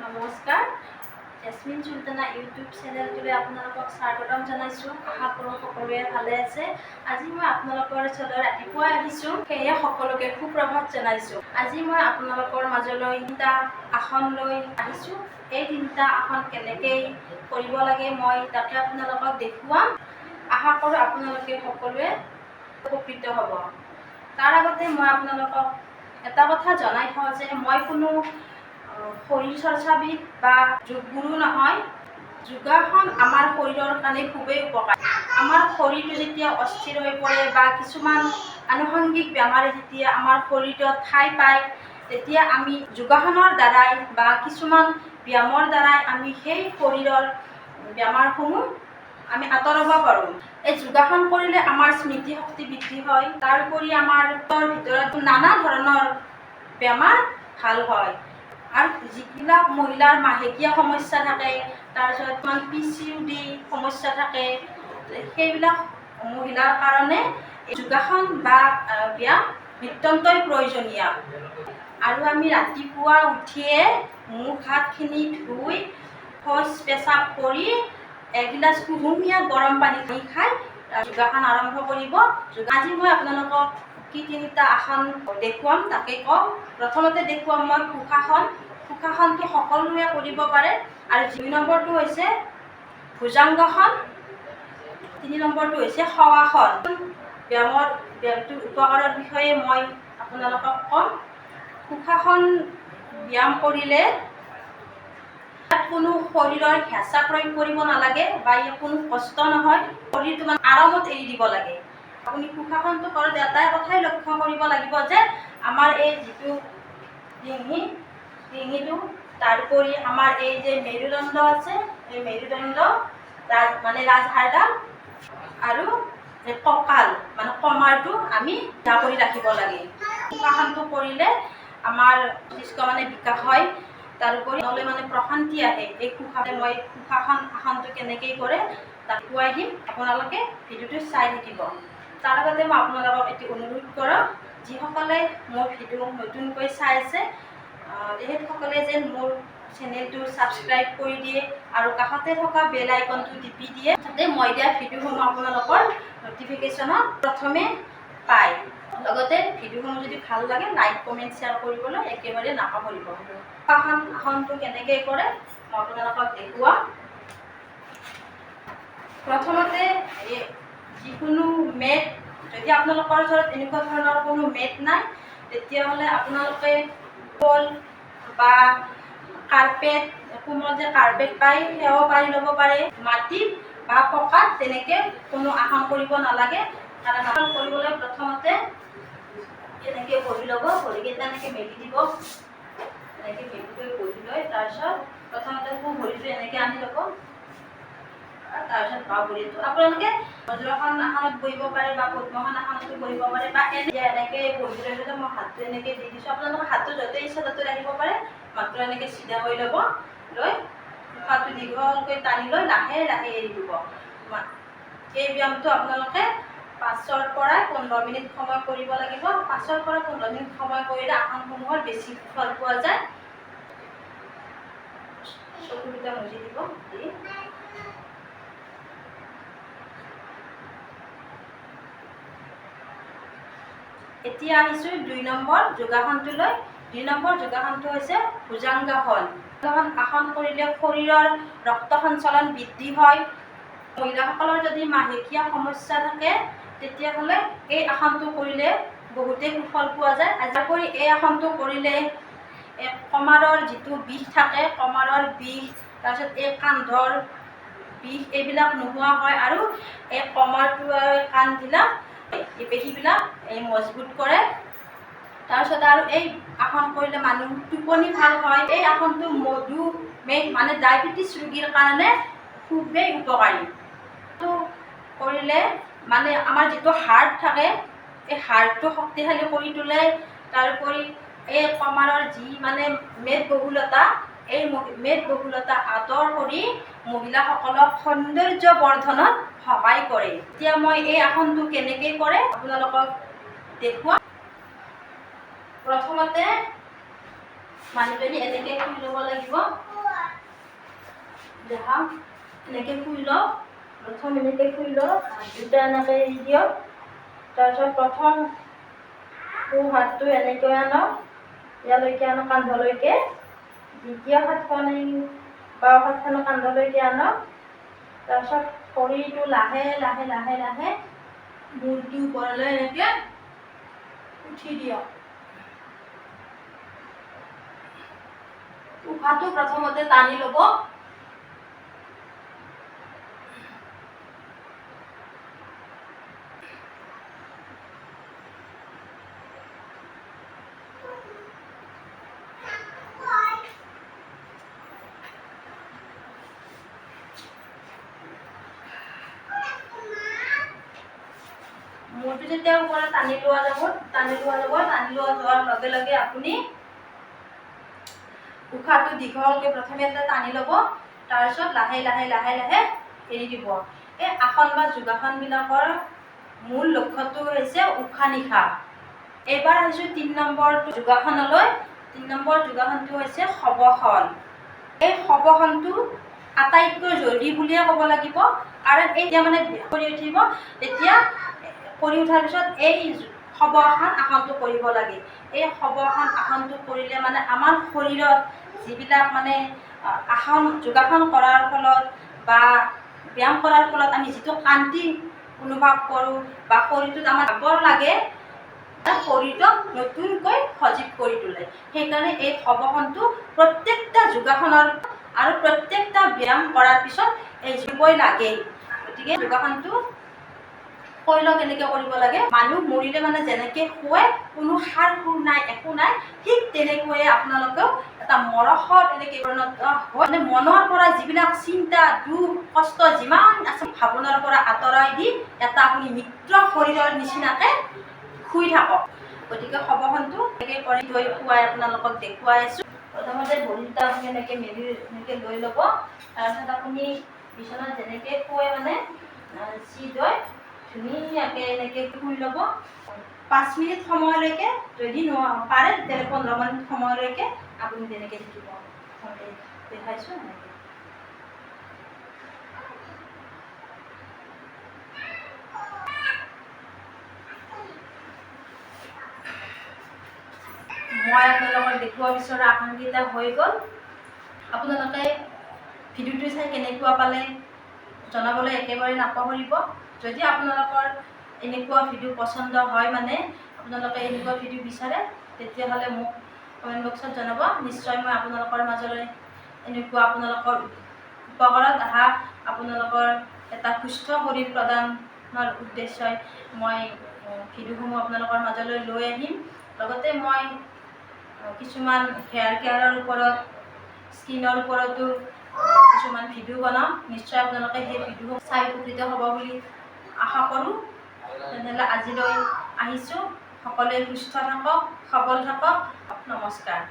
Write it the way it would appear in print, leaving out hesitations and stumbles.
নমস্কাৰ, jasmine Sultana YouTube চেনেলটোলৈ আপোনালোকক স্বাগতম জনাইছোঁ। আশা কৰোঁ সকলোৱে ভালে আছে। আজি মই আপোনালোকৰ ওচৰলৈ ৰাতিপুৱাই আহিছোঁ, সেয়ে সকলোকে সুপ্ৰভাত জনাইছোঁ। আজি মই আপোনালোকৰ মাজলৈ তিনিটা আসন লৈ আহিছোঁ। এই তিনিটা আসন কেনেকৈ কৰিব লাগে, মই তাকে আপোনালোকক দেখুৱাম। আশা কৰোঁ আপোনালোকে সকলোৱে উপকৃত হ'ব। তাৰ আগতে মই আপোনালোকক এটা কথা জনাই থওঁ যে মই কোনো শৰীৰ চৰ্চাবিদ বা যোগগুৰু নহয়। যোগাসন আমাৰ শৰীৰৰ কাৰণে খুবেই উপকাৰী। আমাৰ শৰীৰটো যেতিয়া অস্থিৰ হৈ পৰে বা কিছুমান আনুষংগিক বেমাৰে যেতিয়া আমাৰ শৰীৰত ঠাই পায়, তেতিয়া আমি যোগাসনৰ দ্বাৰাই বা কিছুমান ব্যায়ামৰ দ্বাৰাই আমি সেই শৰীৰৰ বেমাৰসমূহ আমি আঁতৰাব পাৰোঁ। এই যোগাসন কৰিলে আমাৰ স্মৃতিশক্তি বৃদ্ধি হয়। তাৰোপৰি আমাৰ ভিতৰত নানা ধৰণৰ বেমাৰ ভাল হয়। আৰু যিবিলাক মহিলাৰ মাহেকীয়া সমস্যা থাকে, তাৰপিছত কিছুমান পিচিঅ'ডি সমস্যা থাকে, সেইবিলাক মহিলাৰ কাৰণে যোগাসন বা ব্যায়াম নিতান্তই প্ৰয়োজনীয়। আৰু আমি ৰাতিপুৱা উঠিয়ে মুখ হাতখিনি ধুই, শৌচ পেচাব কৰি এগিলাচ কুহুমীয়া গৰম পানী খাই যোগাসন আৰম্ভ কৰিব। আজি মই আপোনালোকক কি তিনিটা আসন দেখুৱাম, তাকে কওঁ। প্ৰথমতে দেখুৱাম মই সুখাসন। সুখাসনটো সকলোৱে কৰিব পাৰে। আৰু 2 নম্বৰটো হৈছে ভুজাংগাসন, 3 নম্বৰটো হৈছে শৱাসন। ব্যায়ামটোৰ উপকাৰৰ বিষয়ে মই আপোনালোকক ক'ম। সুখাসন ব্যায়াম কৰিলে ইয়াত কোনো শৰীৰৰ হেঁচা প্ৰয়োগ কৰিব নালাগে বা ইয়াত কোনো কষ্ট নহয়। শৰীৰটো মানে আৰামত এৰি দিব লাগে। আপুনি সুখাসনটো কৰোঁতে এটাই কথাই লক্ষ্য কৰিব লাগিব যে আমাৰ এই যিটো ডিঙিটো, তাৰোপৰি আমাৰ এই যে মেৰুদণ্ড আছে, এই মেৰুদণ্ড মানে ৰাজহাড়ডাল আৰু এই কঁকাল মানে কমাৰটো আমি চিধা কৰি ৰাখিব লাগে। সুখাসনটো কৰিলে আমাৰ মস্তিষ্ক মানে বিকাশ হয়, তাৰোপৰি মনলৈ মানে প্ৰশান্তি আহে। এই মই সুখাসন আসনটো কেনেকৈ কৰে তাক দেখুৱাই দিম। আপোনালোকে ভিডিঅ'টো চাই থাকিব। তাৰ আগতে মই আপোনালোকক এটি অনুৰোধ কৰোঁ, যিসকলে মোৰ ভিডিঅ' নতুনকৈ চাই আছে, তেখেতসকলে যেন মোৰ চেনেলটো ছাবস্ক্ৰাইব কৰি দিয়ে আৰু কাষতে থকা বেল আইকনটো টিপি দিয়ে, যাতে মই দিয়া ভিডিঅ'সমূহ আপোনালোকৰ ন'টিফিকেশ্যনত প্ৰথমে পায়। লগতে ভিডিঅ'সমূহ যদি ভাল লাগে, লাইক, কমেণ্ট, শ্বেয়াৰ কৰিবলৈ একেবাৰে নাপাহৰিব। আসনটো কেনেকৈ কৰে, মই আপোনালোকক দেখুৱাম। প্ৰথমতে এই যিকোনো মেট, যদি আপোনালোকৰ ওচৰত এনেকুৱা ধৰণৰ কোনো মেট নাই, তেতিয়াহ'লে আপোনালোকে কল বা কাৰ্পেট, কোমল যে কাৰ্পেট পায়, সেয়াও পাৰি ল'ব পাৰে। মাটিত বা পকাত তেনেকৈ কোনো আসন কৰিব নালাগে। কাৰণ আসন কৰিবলৈ প্ৰথমতে এনেকৈ বহি ল'ব, ভৰিকেইটা এনেকৈ মেলি দিব। এনেকৈ মেলি লৈ বহি লৈ তাৰপিছত প্ৰথমতে সোঁ ভৰিটো এনেকৈ আনি ল'ব, তাৰপিছত বাওঁ ভৰিটো। আপোনালোকে বজ্ৰাসন আসনত বহিব পাৰে বা পদ্মাসন আসনতো বহিব পাৰে বা এনেকৈ বহি লৈ পেলাই মই হাতটো এনেকৈ দি দিছোঁ। আপোনালোকে হাতটো য'তে ইচ্ছা ত'তে ৰাখিব পাৰে, মাত্ৰ এনেকৈ চিধা হৈ ল'ব। লৈ উশাহটো দীঘলকৈ টানি লৈ লাহে লাহে এৰি দিব। এই ব্যায়ামটো আপোনালোকে 5ৰ পৰা 15 মিনিট সময় কৰিব লাগিব। 5ৰ পৰা 15 মিনিট সময় কৰিলে আসনসমূহৰ বেছি ফল পোৱা যায়। চকুকেইটা মুজি দিব দি এতিয়া আহিছোঁ 2 নম্বৰ যোগাসনটোলৈ। 2 নম্বৰ যোগাসনটো হৈছে ভুজাংগাসন। ভুজাংগাসন আসন কৰিলে শৰীৰৰ ৰক্ত সঞ্চালন বৃদ্ধি হয়। মহিলাসকলৰ যদি মাহেকীয়া সমস্যা থাকে, তেতিয়াহ'লে এই আসনটো কৰিলে বহুতেই সুফল পোৱা যায়। তাৰোপৰি এই আসনটো কৰিলে এই কমাৰৰ যিটো বিষ থাকে, কমাৰৰ বিষ, তাৰপিছত এই কান্ধৰ বিষ, এইবিলাক নোহোৱা হয় আৰু এই কমাৰটো আৰু এই কাণবিলাক, এই পেশীবিলাক এই মজবুত কৰে। তাৰপিছত আৰু এই আসন কৰিলে মানুহ টোপনি ভাল হয়। এই আসনটো মধুমেহ মানে ডায়েবেটিছ ৰোগীৰ কাৰণে খুবেই উপকাৰী। এইটো কৰিলে মানে আমাৰ যিটো হাৰ্ট থাকে, এই হাৰ্টটো শক্তিশালী কৰি তোলে। তাৰোপৰি এই কমাৰৰ যি মানে মেদবহুলতা, এই মেদবহুলতা আঁতৰ কৰি মহিলাসকলক সৌন্দৰ্য বৰ্ধনত সহায় কৰে। এতিয়া মই এই আসনটো কেনেকৈ কৰে আপোনালোকক দেখুৱাম। প্ৰথমতে মানুহজনী এনেকৈ শুই ল'ব লাগিব। দেখা এনেকৈ শুই লওক। প্ৰথম এনেকৈ শুই লওক, দুটা এনেকৈ এৰি দিয়ক। তাৰপিছত প্ৰথম সোঁ হাতটো এনেকৈ আনক, ইয়ালৈকে আনক কান্ধলৈকে। দ্বিতীয় হাতখন এই বাওঁ হাতখনক কান্ধলৈকে আনক। তাৰপিছত শৰীৰটো লাহে লাহে লাহে লাহে মূৰটো ওপৰলৈ এনেকৈ উঠি দিয়ক। উশাহটো প্ৰথমতে টানি ল'ব। মূৰটো যেতিয়া ওপৰত টানি লোৱা যাব, টানি লোৱা যোৱাৰ লগে লগে আপুনি উশাহটো দীঘলকৈ প্ৰথমে টানি ল'ব, তাৰপিছত লাহে লাহে লাহে লাহে এৰি দিব। এই আসন বা যোগাসনবিলাকৰ মূল লক্ষ্যটো হৈছে উশাহ নিশাহ। এইবাৰ আহিছোঁ 3 নম্বৰ যোগাসনলৈ। 3 নম্বৰ যোগাসনটো হৈছে শৱসন। এই শৱসনটো আটাইতকৈ জৰুৰী বুলিয়ে ক'ব লাগিব, কাৰণ এতিয়া মানে কৰি উঠিব, তেতিয়া কৰি উঠাৰ পিছত এই শৱসন আসনটো কৰিব লাগে। এই শৱসন আসনটো কৰিলে মানে আমাৰ শৰীৰত যিবিলাক মানে আসন যোগাসন কৰাৰ ফলত বা ব্যায়াম কৰাৰ ফলত আমি যিটো শান্তি অনুভৱ কৰোঁ বা শৰীৰটোত আমাৰ ভাগৰ লাগে, শৰীৰটোক নতুনকৈ সজীৱ কৰি তোলে। সেইকাৰণে এই শৱসনটো প্ৰত্যেকটা যোগাসনৰ আৰু প্ৰত্যেকটা ব্যায়াম কৰাৰ পিছত এই কৰিবই লাগে। গতিকে যোগাসনটো কৈ লওক কেনেকৈ কৰিব লাগে। মানুহ মৰিলে মানে যেনেকৈ শুৱে, কোনো সাৰ সুৰ নাই, একো নাই, ঠিক তেনেকৈয়ে আপোনালোকেও এটা মৰহত এনেকৈ পৰিণত হয়। মানে মনৰ পৰা যিবিলাক চিন্তা, দুখ, কষ্ট যিমান আছে ভাৱনাৰ পৰা আঁতৰাই দি এটা আপুনি মিত্ৰ শৰীৰৰ নিচিনাকৈ শুই থাকক। গতিকে শৱসনটো এনেকৈ কৰি লৈ খুৱাই আপোনালোকক দেখুৱাই আছোঁ। প্ৰথমতে ভৰি দুটা আপুনি এনেকৈ মেলি এনেকৈ লৈ ল'ব। তাৰপিছত আপুনি বিচনাত যেনেকৈ শুৱে মানে চিট হৈ ধুনীয়াকৈ এনেকৈ শুই ল'ব। 5 মিনিট সময়লৈকে, যদি পাৰে তেতিয়াহ'লে 15 মিনিট সময়লৈকে আপুনি তেনেকৈ থাকিব। দেখাইছোঁ এনেকৈ। মই আপোনালোকক দেখুওৱা বিচৰা আসনকেইটা হৈ গ'ল। আপোনালোকে ভিডিঅ'টো চাই কেনেকুৱা পালে জনাবলৈ একেবাৰে নাপাহৰিব। যদি আপোনালোকৰ এনেকুৱা ভিডিঅ' পচন্দ হয়, মানে আপোনালোকে এনেকুৱা ভিডিঅ' বিচাৰে, তেতিয়াহ'লে মোক কমেণ্ট বক্সত জনাব। নিশ্চয় মই আপোনালোকৰ মাজলৈ এনেকুৱা আপোনালোকৰ উপকাৰত অহা, আপোনালোকৰ এটা সুস্থ শৰীৰ প্ৰদানৰ উদ্দেশ্যই মই ভিডিঅ'সমূহ আপোনালোকৰ মাজলৈ লৈ আহিম। লগতে মই কিছুমান হেয়াৰ কেয়াৰৰ ওপৰত, স্কিনৰ ওপৰতো কিছুমান ভিডিঅ' বনাম। নিশ্চয় আপোনালোকে সেই ভিডিঅ' চাই উপকৃত হ'ব বুলি আশা কৰোঁ। তেনেহ'লে আজিলৈ আহিছোঁ। সকলোৱে সুস্থ থাকক, সবল থাকক। নমস্কাৰ।